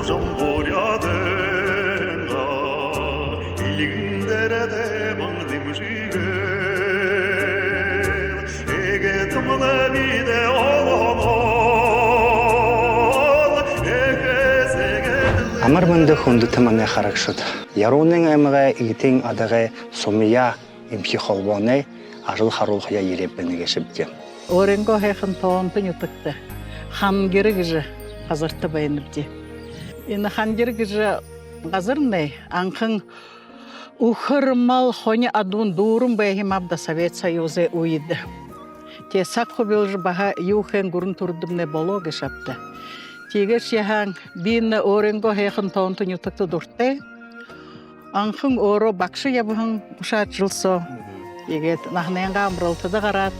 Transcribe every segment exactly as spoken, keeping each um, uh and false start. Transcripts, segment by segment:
Амар мэндэ, хүндэтэ манай харагшад! Яруунын аймагай Эгэтын Адагай Сумья эмхи холбооной ажал харуулхаяа ерээд байна гээшэбди. Өөрынгөө һайхан тоонто нютагта Хангир гэжэ газарта байнабди. Энэ Хангир гэжэ газарнай анхан үхэр мал, хони адуун дүүрэн байһан юм ааб даа Совет Союзай үедэ. Тээ саг хубилжа баһа юу хээн, гүрэн түрэлдэмнай болоо гээшэ ааб даа. Тиигээшье һаань би энэ өөрынгөө һайхан тоонто нютагта дуратай. Анхан өөрөө багша ябаһан, гушаад жэл соо. Тиигээд наһанайнгаа амаралтада гараад,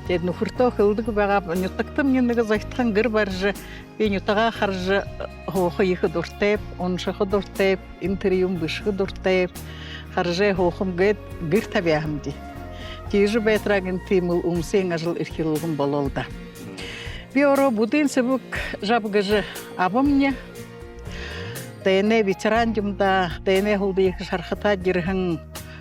тиигээд нүхэртөө хэлэдэг байгааб: нютагтамни нэгэ зайтхан гэр барижа, би нютагаа хаража һууха ехэ дуратайб, уншаха дуратайб, энэ тэрэ юумэ бэшэхэ дуратайб, хаража һуухам гээд гэр табяа һэмди. Тиижэ байтараа гэнтэ иимэл үмсын ажал эрхилэлгэн болоол даа. Би өөрөө Будын Сэбэг Жаб гэжэ абамни. Дайнай ветеран юм даа, дайнай һүүлдэ ехэ шархатаад ерэһэн,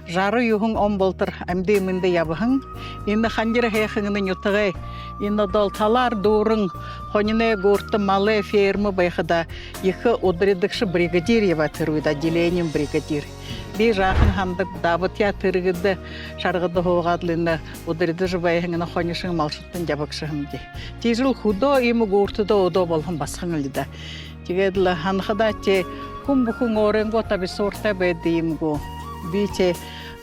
жаран юһэн он болотор амиды мэндэ ябаһан. Энэ Хангир һайхан энэ нютагай, энэ одоол талаар дүүрэн, хониной гуурта малай фермэ байхада, ехэ ударидагша, бригадир ябаа тэрэ үедэ, отделениин бригадир. Би жаахан һандаг даа, бутяа тэргэдэ, шаргада һуугаад лэ энэ ударидажа байһан энэ хонишон малшадтан ябагша һэмди. Тиижэл хүдөө иимэ гууртада одоо болоһон басаган лэ даа. Тиигээд лэ һанахадаа, тээ хүн бүхэн өөрынгөө табисууртай байдаг юм гү. Би тээ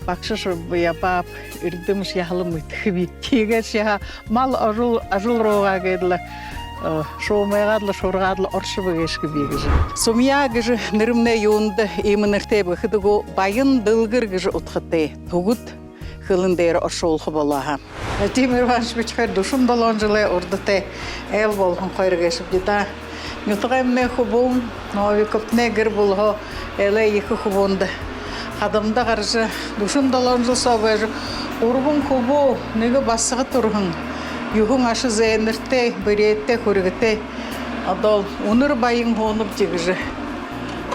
багшашье ябааб, эрдэмшье яһала мэдэхэб. Тиигээшье һаа мал ажал, ажал руугаа гээд лэ, э, шуумайгаад лэ, шуургаад лэ орошобо гээшэ би гэжэ. Сумья гэжэ нэрэмнай юундэ иимэ нэрэтэйб гэхэдэ гү, баян дэлгэр гэжэ удхатай. Түбэд хэлэн дээрэ оршуулха болоо һаа. Владимир Иванович бидэ хоёр дүшэн долоон жэлэй урда тээ айл болоһон хоёр гээшэбди даа. Нютагаймнай хүбүүн, Новиковтанай гэр бүлэһөө айлай ехэ хүбүүндэ хадамда гаража, дүшэн долоон жэл соо байжа, гурбан хүбүү, нэгэ басага түрэһэн, юһэн аша зээнэртэй, бэреэдтэй, хүрьгэтэй. Одоол үнэр баян һуунабди гэжэ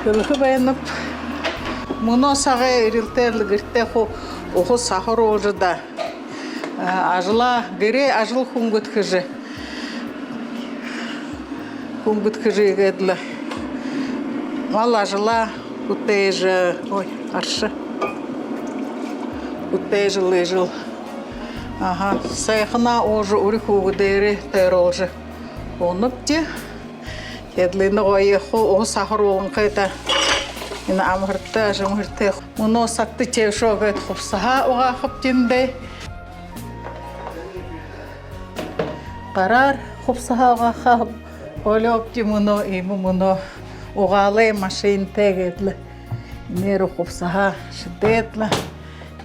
хэлэхэ байнаб. Мүнөө сагай эрилтээл гэртээ хуу уһа саһа оруулжа даа. А, ажалаа, гэрэй ажал хүнгэдхэжэ, хүнгэдхэжэ, иигээд лэ мал ажалаа бүтээжэ, ой, арша. Бүтээжэл, эжэл. Аха, һайханаа уужа, үри хүүгэдээрээ тойруулжа унабди. Тиигээд лэ энэ гоё хуу уһа саһа орууланхай даа. Энэ амһартай, ажамһартай. Мүнөө сагта тиибэшье гээд хубсаһа угаахабди даа. Гараар хубсаһа угааха болёобди мүнөө, иимэ мүнөө угаалай машинатай гээд лэ. Энээнээр хубсаһа шэдээд лэ.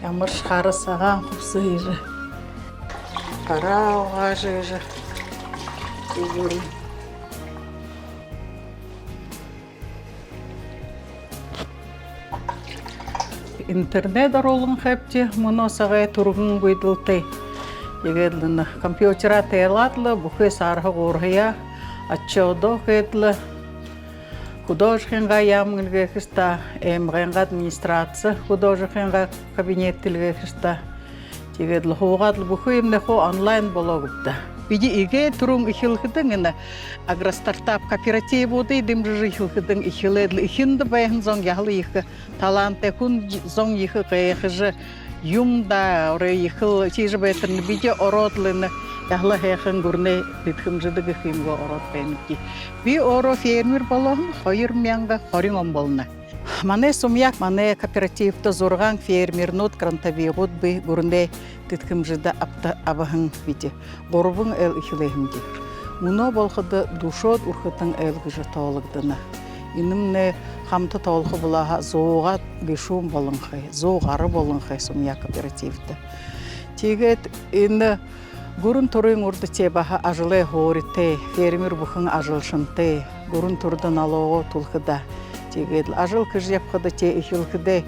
Ямаршье хара сагаан хубсаһа гэжэ. Гараа угаажа гэжэ. Үгүр. Интернет орууланхайбди мүнөө сагай түргэн гүйдэлтэй. Тиигээд лэ энэ компьютераа тайлаад лэ, бүхы саарһа гуурһаяа отчёдоо хээд лэ, хүдөө ажахынгаа яаман эльгээхэш даа, аймагайнгаа администраци хүдөө ажахынгаа кабинет эльгээхэш даа. Тиигээд лэ һуугаад лэ, бүхы юумэмнай хуу онлайн болоо гүб даа. Бидэ иигээд түрүүн эхилхэдэнь, энэ агростартап кооперативуудые дэмжэжэ эхилхэдэнь, эхилээд лэ, эхиндэ байһан зон яһала ехэ талаантай, хүн зон ехэ гайхажа, юм даа, орой ехэл тиижэ байтарни, бидэ ороод лэ, энэ яһала һайхан гүрэнэй тэдхэмжэдэ гэхэ юм гү, ороод байнабди. Би өөрөө фермер болооһон хоёр мянга хорин он болоно. Манай Сумья, манай кооперативта зургаан фермернүүд, грантовигууд бии, гүрэнэй тэдхэмжэдэ абта-, абаһан бидэ. Гурбан айл эхилээ һэмди. Мүнөө болоходо дүшөөд үрхэтэн айл гэжэ тоологдоно. Энэмнай хамта тоолохо болоо һаа, зуугаад гэшүүн болонхой, зуу гара болонхой Сумья кооперативта. Тиигээд энэ гүрэн түрын урда тээ баһа ажалай һууритай, фермер бүхэн ажалшантай, гүрэн түрдэ налогоо түлэхэ даа. Тиигээд лэ ажал хэжэ ябахада, тээ эхилхэдээ, э,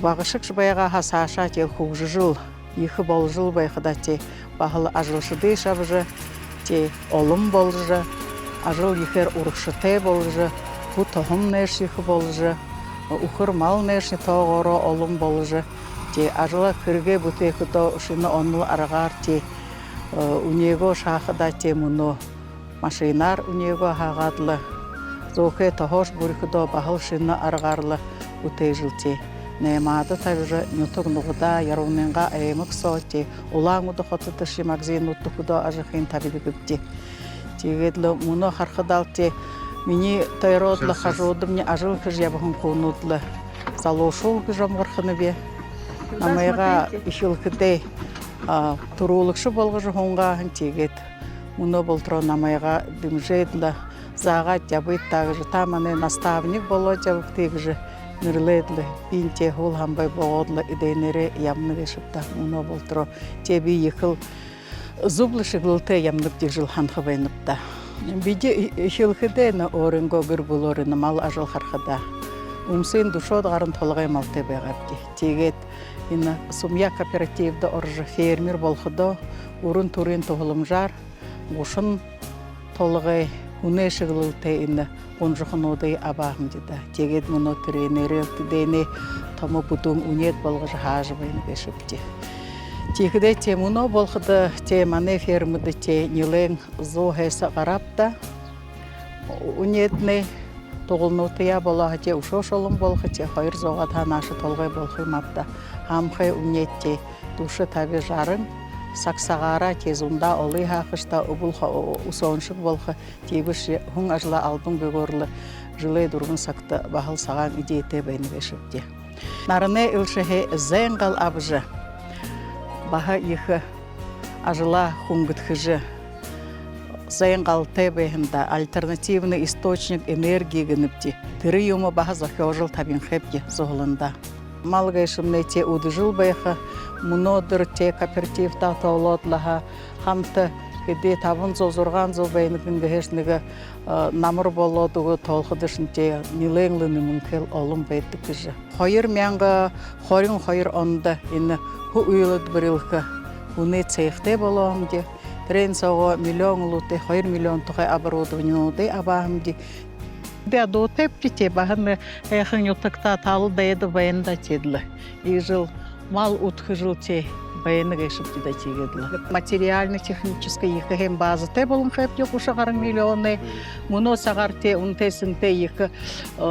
багашагша байгаа һаа, саашаа тээ хүгжэжэл, ехэ боложол байхада, тээ баһал ажалшадыешье абажа, тээ олон боложо, Ажал ехээр урагшатай боложо, хүл тоһомнайшье ехэ боложо, үхэр малнайшье тоогоороо олон боложо, тээ ажалаа хэрэгээ бүтээхэдөө шэнэ онол аргаар тээ, э, үнеэгөө шаахадаа тээ мүнөө машинаар үнеэгөө хаагаад лэ, зөөхэй тоһоошье бүрихэдөө баһал шэнэ аргаар лэ бүтээжэл тээ. Наймаада табижа, нютаг нугадаа, Яруунынгаа аймаг соо тээ, Улаан-Үдэ хотодошье магазинуудта хүдөө ажахын табидагбди. Тиигээд лэ мүнөө харахадаа лэ тээ, минии тойроод лэ хажуудамни ажал хэжэ ябаһан хүнүүд лэ залуушуул гэжэ омогорхоноб. Намайгаа эхилхэдээ, а, түрүүлэгшэ болгожо һунгааһан, тиигээд мүнөө болотороо намайгаа дэмжээд лэ, заагаад ябыт даа гэжэ, та манай наставник болоод ябагты гэжэ нэрлээд лэ, би энэ тээ һүүл хамбай болоод лэ эдээнээрээ ябана гээшэб даа. Мүнөө болотороо тээ би ехэл зүб лэ шэглэлтэй ябанаб гэжэл һанаха байнаб даа. Бидэ эхилхэдээ энэ өөрынгөө гэр бүлөөрөө энэ мал ажал харахадаа, үмсын дүшөөд гаран толгой малтай байгаабди. Тиигээд энэ Сумья кооперативда орожо, фермер болоходоо, үрэн түрын туһаламжаар гушан толгой хүнэй шэглэлтэй энэ гунжахануудые абааһамди даа. Тиигээд мүнөө тэрээнээрээ лэ тэдэнэй томо бүдүүн үнеэд болгожо һаажа байна гээшэбди. Тиихэдээ тээ мүнөө болоходоо тээ манай фермэдэ тээ нилээн зуу хойсо гарааб даа. Үнеэднай тугалнуудтаяа болоо һаа, тээ үшөөшье олон болохо, тээ хоёр зуугаад һаа нааша толгой болохо юм ааб даа. Һаамхай үнеэд тээ дүшэ, таби, жаран, саг сагаараа тээ зундаа олые һаахаш даа, үбэл хо-, үсөөншэг болохо. Тиибэшье һүн ажалаа алдан бэгөөр лэ жэлэй дүрбэн сагта баһал сагаан эдеэтэй байна гээшэбди. Наранай элшэһээ зайн гал абажа, баһа ехэ ажалаа хүнгэдхэжэ, зайн галтай байһандаа, альтернативный источник энергии гэнэбди, тэрэ юумэ баһа зохёожол табинхайбди зуһаландаа. Мал гээшэмнай тээ үдэжэл байха. Мүнөөдэр тээ кооперативта тоолоод лэ һаа, хамта хэды табан зуу, зургаан зуу байна гэнэ гээшэ нэгэ, э, намар болоод үгы тоолоходошни тээ нилээн лэ нэмэнхэйл олон байдаг гэжэ. Хоёр мянга хорин хоёр ондо энэ һү үйлэдбэрилхэ хүнэй цехтэй болоһомди. Тэрээн соогоо миллион үлүүтэй, хоёр миллион тухай оборудованинуудые абааһамди. Тээ адуутайбди, тээ баһа энэ һайхан нютагтаа тала дайда байна даа, тиигээд лэ иигэжэл мал үдхэжэл тээ байна гээшэбди даа, тиигээд лэ. Материально-техническэ ехэ һайн базатай болонхойбди, гуша гаран миллионой. Мүнөө сагаар тээ үнэтэй сэнтэй ехэ, э,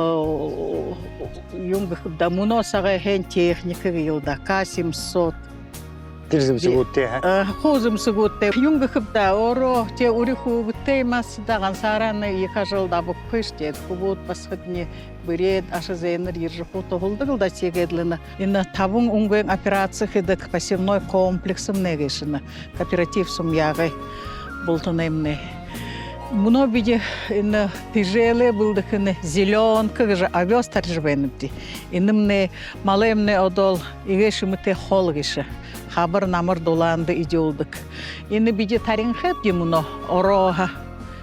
юун гэхэб даа, мүнөө сагай һайн техника гээл даа, К семьсот. Тэрэ зэмсэгүүдтэй, а? Э, хуу зэмсэгүүдтэй. Юун гэхэб даа, өөрөө тээ үри хүүгэдтэй юм аабза даа, гансаараа энэ ехэ ажал дабагүйш, тээ хүбүүд басагадни бэреэд, аша зээнэр ерэжэ хуу туһалдаг лэ даа, тиигээд лэ энэ, энэ табан үнгын операци хэдэг посевной комплексмнай гээшэ энэ кооператив Сумьягай бултанаймнай. Мүнөө бидэ энэ тэжээлээ бэлдэхэнь зелёнка гэжэ овёс таряжа байнабди. Энэмнай малаймнай одоол эгээ шэмэтэй хоол гээшэ. Хабар, намар дулаанда эдюулдэг. Энэ бидэ таринхайбди мүнөө орооһо,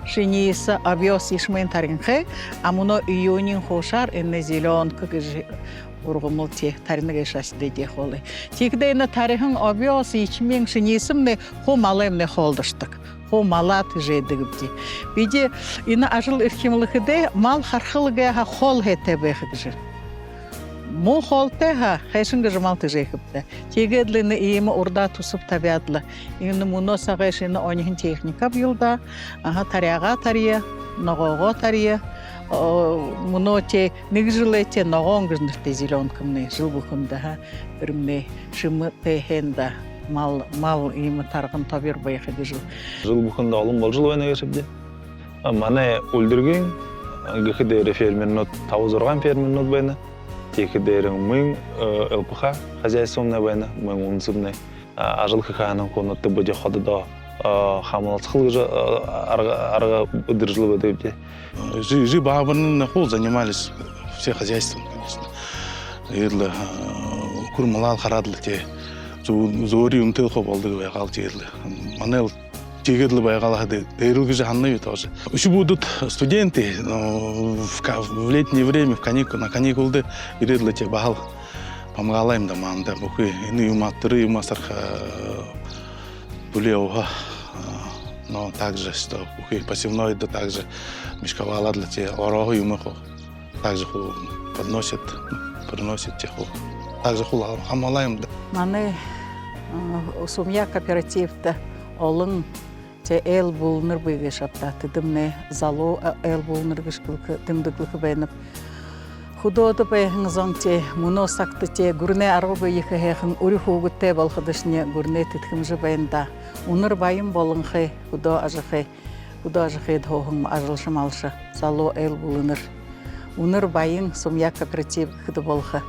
шэниисэ, овёс, ешмээн таринхай, а мүнөө июниин хуушаар энэ зелёнка гэжэ ургамал тээ тарина гээшэ аш дээдэ хоолой. Тиихэдээ энэ тариһан овёс, ешмээн, шэниисэмнай хуу малаймнай хоолдо ошодог. Хуу малаа тэжээдэгбди. Бидэ энэ ажал эрхилхэдээ мал харахал гээ һаа хоол һайтай байха гэжэ. Муу хоолтой һаа, хайшан гэжэ мал тэжээхэб даа. Тиигээд лэ энэ иимэ урдаа түсэб табяад лэ, энэ мүнөө сагай шэнэ оньһон техника абаял даа. Аха, таряагаа таряа, ногоогоо таряа. О, мүнөө тээ нэгэ жэлэй тээ ногоон гэжэ нэрэтэй зелёнкамнай жэл бүхэндэ, аха, тэрэмнай шэмэтэй һэн даа. Мал, мал иимэ тарган тобир байха гэжэл. Жэл бүхэндэ олон боложол байна гээшэбди. А, манай Үльдэргын, а, гэхэдэ, фермернүүд, таба-зургаан фермернүүд байна. Тиихэдэ мүн, э, ЛПХ хозяйствомнай байна, мүн үнсэмнай. А, ажал хэхэ һанаатай хүнүүдтэ бидэ хододоо, а, хамһалсахал гэжэ, а, арга, арга үдэржэл байдагбди. Жи-, жи баабарнай хуу занимались все хозяйством, конечно. Иигээд лэ, а, үхэр малаал хараад лэ тээ. Зү-, зөөри үнэтэй хуу болдог байгаал, тиигээд лэ. Манайла тиигээд лэ байгаал һаа, дэ-, дээрэл гэжэ һананаб тоже. Үхибүүд, студенты, ну, в ка-, в летнее время, в каникул-, на каникулда ерээд лэ тээ баһал помогаалаем даа маанда. Бүхы энэ юумэ, тэрэ юумэ асарха, э, түлеэ уһа, э, Но также, что бүхы посевной да также мешковала для те, орохо юумэ хуу. Также хуу подносит, приносит те хуу. Также хуу хамгаалаем, да. Манай, э, Сумья кооперативта олон те айл бүлэнэр бии гээшэ ааб даа. Тэдэмнай залуу, э, айл бүлэнэр гэжэ хэлэхэ, тэмдэглэхэ байнаб. Хүдөөдэ байһан зон те, мүнөө сагта те, гүрэнэй аргагүй ехэ һайхан үри хүүгэдтэй болоходошни гүрэнэй тэдхэмжэ байна даа. Үнэр баян болонхой, хүдөө ажахы, хүдөө ажахыда һууһан ажалша малша, залуу айл бүлэнэр. Үнэр баян Сумья кооператив гэхэдэ болохо.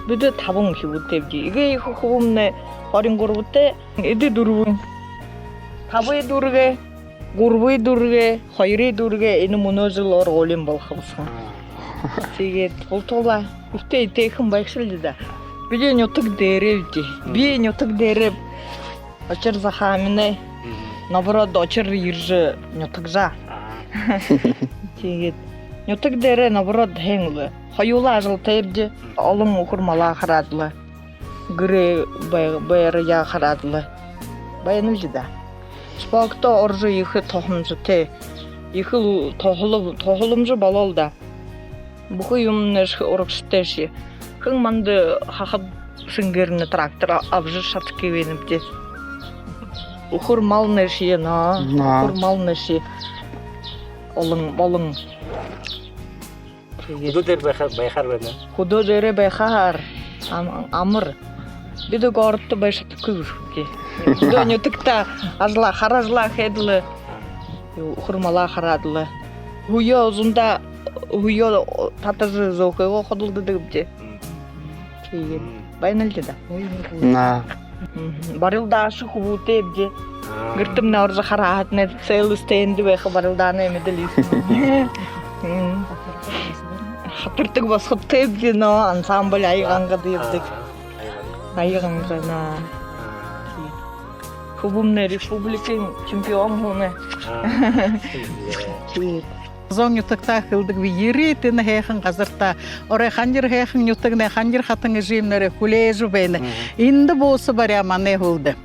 Бидэ табан үхибүүтэйбди. Эгээ ехэ хүбүүмнай хорин гурбатай, эдэ дүрбэн. Табые дүүргээ, гурбые дүүргээ, хоёрые дүүргээ, энэ мүнөө жэл һургуулиин болохо басаган. Тиигээд бултадаа үгтэ этэйхэн байгша лэ даа. Бидэ нютаг дээрээбди. Би нютаг дээрээ, Очир захааминай. Наоборот, Очир ерэжэ нютагжа. Тиигээд нютаг дээрээ, наоборот, хэн лэ, хоюулаа ажалтайбди. Олон үхэр малаа хараад лэ, гэрээ, бай-, байраяа хараад лэ байнабди даа. Спортдо орожо, ехэ туһаламжатай, ехэл туһала-, туһаламжа болоол даа. Бүхы юумэмнайшье урагшатайшье. Хэн манда хахад сэнгээр нэ трактор а-, абажа шадахагүй байнабди. Үхэр малнайшье, наа. Наа. Үхэр малнайшье олон, олон. Тиигээд. Хүдөө дээрэ байха-, байхаар байна. Хүдөө дээрээ байхаар ам-, амар. Бидэ городто байжа шадахагүй бэшэ гүбди. Хүдөө нютагта ажалаа, хара ажалаа хээд лэ, үхэр малаа хараад лэ. Һүеэ зундаа, һүеэ татажа зөөхыгөө худалдадагбди. Тиигээд. Байна лэ даа. Наа. Барилдааша хүбүүтэйбди. Гэртэмнай орожо харахадань, целый стенд байха барилдаанай, мэдэл юһэн. Хатардаг басагадтайбди, но ансамбль Ая гангада ябадаг. Ая ганга, наа. Хүбүүмнай республикын чемпион һууна. Тиигээд. Зон нютагтаа хэлэдэг би, ерыт энэ һайхан газартаа. Орой Хангир һайхан нютагнай, Хангир хатан эжымнай хүлеэжэ байна. Эндэ бууса баряа манай һүүлдэ.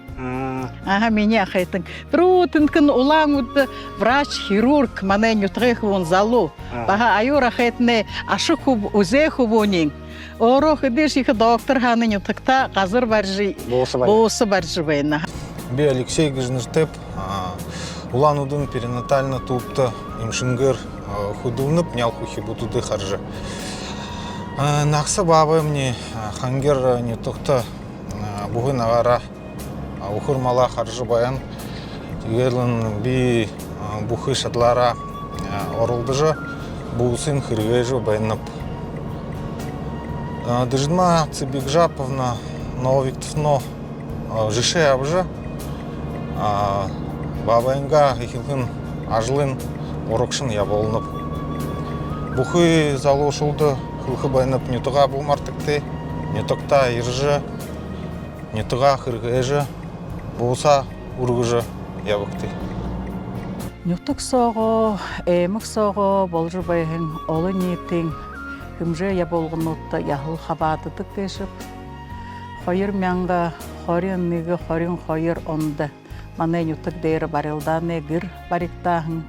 Аха, минии ахайтан. Түрүү тэндэхэнь Улаан-Үдэ врач-хирург, манай нютагай хүбүүн залуу. Баһа Аюур ахайтанай аша хүб-, үзэй хүбүүниинь. Өөрөө хэдышье ехэ доктор һаань, нютагтаа газар барижа, бууса бари-, бууса барижа байна. Би Алексей гэжэ нэрэтэйб, а, Улаан-Үдын перинатальна түбтэ эмшэнгээр, а, хүдэлнэб, нялха үхибүүдые хаража. А, нагаса баабаймни, а, Хангир нютагта, а, бүхы нагаараа, а, үхэр малаа хаража байна. Тиигээд лэ би, а, бүхы шадалаараа, а, оролдожо, буусыень хэрэглэжэ байнаб. А, Дэжэдма Цыбикжаповна Новиковтанай, а, жэшээ абажа, а, баабайнгаа эхилһэн ажалынь урагшань ябуулнаб. Бүхы залуушуулда хэлэхэ байнаб: нютагаа бү мартагты, нютагтаа ерэжэ, нютагаа хэрэглэжэ, буусаа үргэжэ ябагты. Нютаг соогоо, аймаг соогоо боложо байһан олониитын хэмжээ ябуулгануудта яһала хабаададаг гээшэб. Хоёр мянга хорин нэгэ, хорин хоёр ондо манай нютаг дээрэ барилдаанай гэр баригдаа һэн.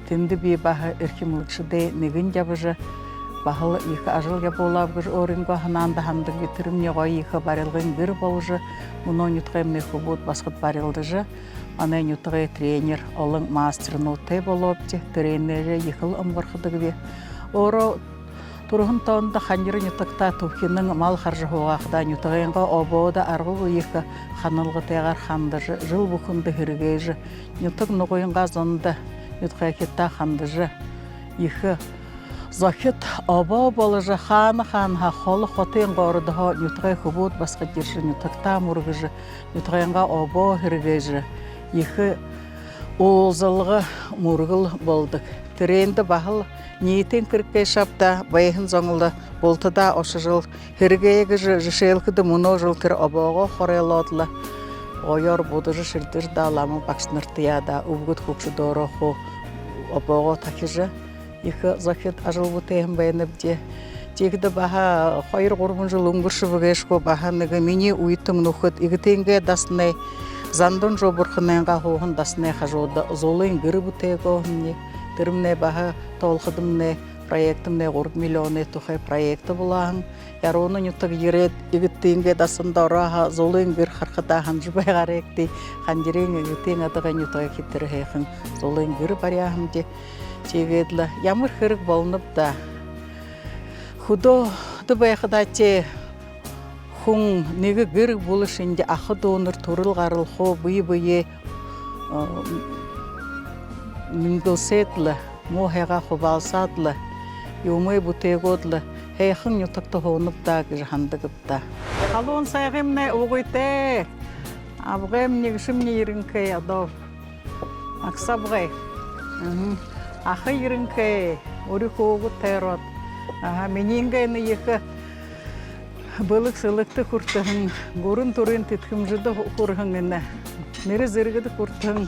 Тэндэ би баһа эрхимлэгшэдэй нэгэн ябажа, баһал ехэ ажал ябуулааб гэжэ өөрынгөө һанаанда һанадаг би. Тэрэмни гоё ехэ барилгын гэр боложо, мүнөө нютагаймнай хүбүүд, басагад барилдажа, манай нютагай тренер, олон мастернуудтай болообди. Тэрэнээрээ ехэл омогорходогби. Өөрөө түрэһэн тоонто Хангир нютагтаа түбхинэн мал хаража һуугаахадаа, нютагайнгаа обоодо аргагүй ехэ ханалгатайгаар хандажа, жэл бүхэндэ хэрэглэжэ, нютаг нугынгаа зондо, нютагайхидтаа хандажа, ехэ зохид обоо боложо, хаана хаанаһаа, холо хотын, городһоо нютагай хүбүүд, басагад ерэжэ, нютагтаа мүргэжэ, нютагайнгаа обоо хэрэглэжэ, ехэ уулзалга, мүргэл болодог. Тэрээндэ баһал ниитын хэрэг гээшэ ааб даа, байһан зон лэ бултадаа ошожо лэ хэрэглэе гэжэ, жэшээлхэдэ, мүнөө жэл тэрэ обоогоо хоройлоод лэ, гоёор будажа, шэрдэжэ даа, лама багшанартаяа даа, үбгэд хүгшэдөөрөө хуу обоогоо тахижа, ехэ зохид ажал бүтээһэн байнабди. Тиихэдэ баһа хоёр-гурбан жэл үнгэршэбэ гээшэ гү, баһа нэгэ минии үетэн нүхэд, Эгэтынгээ дасанай Зандан Жуу бурханайнгаа һууһан дасанай хажууда зулын гэр бүтээгээһэмни. Тэрэмнай баһа тоолоходомнай, проектмнай гурбан миллионой тухай проект болоо һэн. Яруунын нютаг ерээд, Эгэтын дасанда ороо һаа, зулын гэр харахадаа һанажа байгаарайгты. Хангилын, Эгэтын, Адагай нютагай хэтэрэ һайхан зулын гэр баряа һэмди. Тиигээд лэ ямар хэрэг болоноб даа. Хүдөөдэ байхадаа тэ хүн нэгэ гэр бүлэ шэнги, аха дүүнэр, түрэл гарал хуу бэе бэеэ, э, мэндэлсээд лэ, муу һайгаа хубаалсаад лэ, юумэ бүтээгээд лэ, һайхан нютагта һуунаб даа гэжэ һанадагби даа. Халуун сайгымнай үгытэй. Абгаймни, эгэшэмни ерэнхэй одоо. Агса абгай. Мгм. Аха ерэнхэй. Үри хүүгэд тойроод. Аха, минии энэ ехэ бэлэг сэлэгтэ хүртэһэн, гүрэн түрын тэдхэмжэдэ хүрэһэн энэ. Нэрэ зэргэдэ хүртэһэн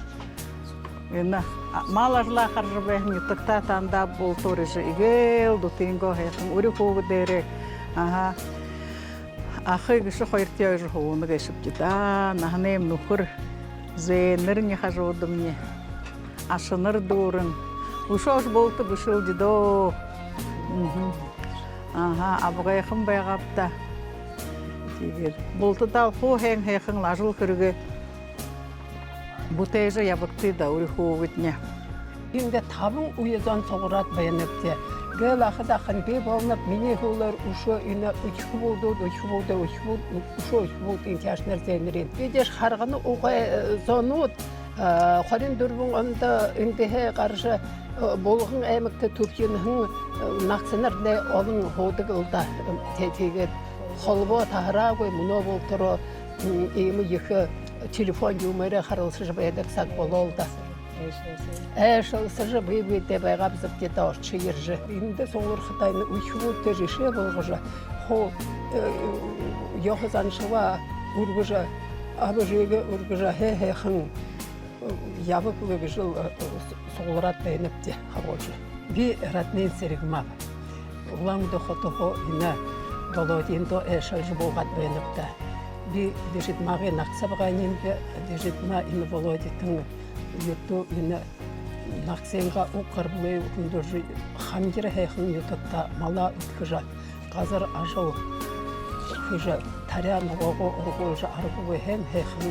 энэ. А, мал ажалаа хаража байһан нютагтаа тандаа булта урижа, эгээл дүтынгөө һайхан үри хүүгэдээрээ. Аха. Аха эгэшэ хоёртоо һуунаб гээшэбди даа. Наһанайм нүхэр, зээнэрни хажуудамни, ашанар дүүрэн. Үшөөшье булта бэшэл даа. Мгм. Аха, абгайхан байгааб даа. Тиигээд бултадаа хуу һайн һайхан ажал хэрэгээ бүтээжэ ябагты даа, үри хүүгэдни. Эндэ табан үе зон суглараад байнабди. Гээл ахада ахань би болоноб, минии һүүлээр үшөө энэ үхибүүд, үхибүүд, үхибүүд, үшөө үхибүүд, энэ тяашнар зээнэрынь. Бидэш харгана угай, э, зонууд, э, хорин дүрбэн ондо эндэһээ гаража, э, Булган аймагта түрхинэһэн, э, нагасанарнай олон һуудаг лэ даа. Тэ-, тиигээд холбоо таһараагүй, мүнөө болотороо, м, иимэ ехэ телефон юумээрээ харилсажа байдаг саг болоо лэ даа. Айшалсажа, бэе бэедээ байгаабзабди даа, орожо ерэжэ. Эндэ суглархадаа энэ үхибүүдтэ жэшээ болгожо, хуу, э, ёһо заншалаа үргэжэ, аба эжыгээ үргэжэ, һай һайхан, э, ябаг лэ гэжэл, э, суглараад байнабди хабаажа. Би Раднын Сэрэгма. Улаан-Үдэ хотоһоо энэ Володиндо айшалжа буугаад байнаб даа. Би Дэжидмагай нагаса абгайнь би, Дэжидма энэ Володитан ердөө энэ нагасынгаа уг гарбалые хүндэлжэ, Хангир һайхан нютагтаа малаа үдхэжэ, газар ажал хэжэ, таряа ногоогоо ургуулжа, аргагүй һайн һайхан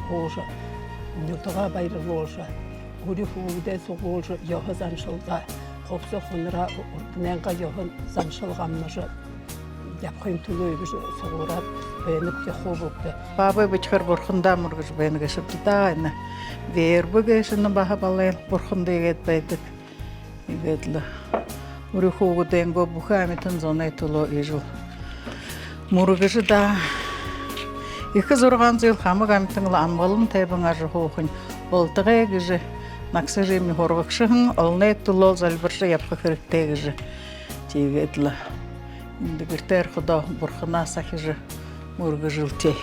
һуужа, нютагаа баярлуулжа, үри хүүгэдээ суглуулжа, ёһо заншалдаа, хубсаһа хунараа, урданайнгаа ёһо заншал гамнажа ябахын түлөө гэжэ суглараад байнабди хуу бүгэдэ. Баабай бидэ хэр бурхандаа мүргэжэ байна гээшэбди даа, энэ Вербэ гээшэнь баһа балай бурханда иигээд байдаг. Иигээд лэ үри хүүгэдэйнгээ, бүхы амитан зоной түлөө иигэжэл мүргэжэ даа. Эхэ зургаан зүйл хамаг амитан лэ амгалан тайбан ажаһуухань болтогой гэжэ нагаса эжымни һургагша һэн, олоной түлөө зальбаржа ябаха хэрэгтэй гэжэ. Тиигээд лэ эндэ гэртээ орходоо бурханаа сахижа мүргэжэл тээ.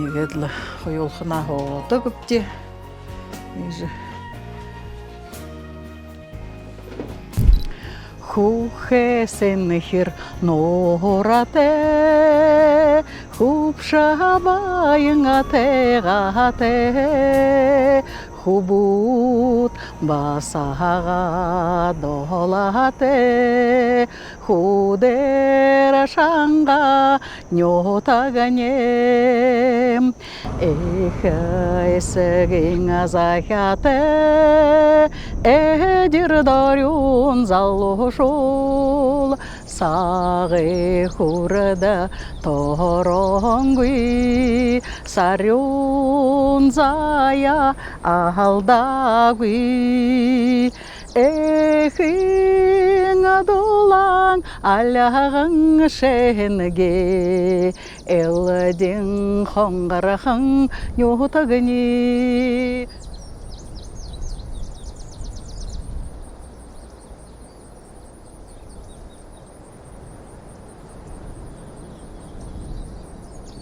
Иигээд лэ хоюулханаа һуудаг гээбди. Иигэжэ. Хүхэ сэнхир нууртай, хүбшэ баян тайгатай, хүбүүд басаган долоотой, хүдэр шанга нютагни. Эхэ эсэгын захяатай, эдир дорюун залуушуул, сагай хүрдэ тороонгүй, сарюун заяа алдаагүй. Эхын дулаан альган шэнги, элдин хонгархан нютагни.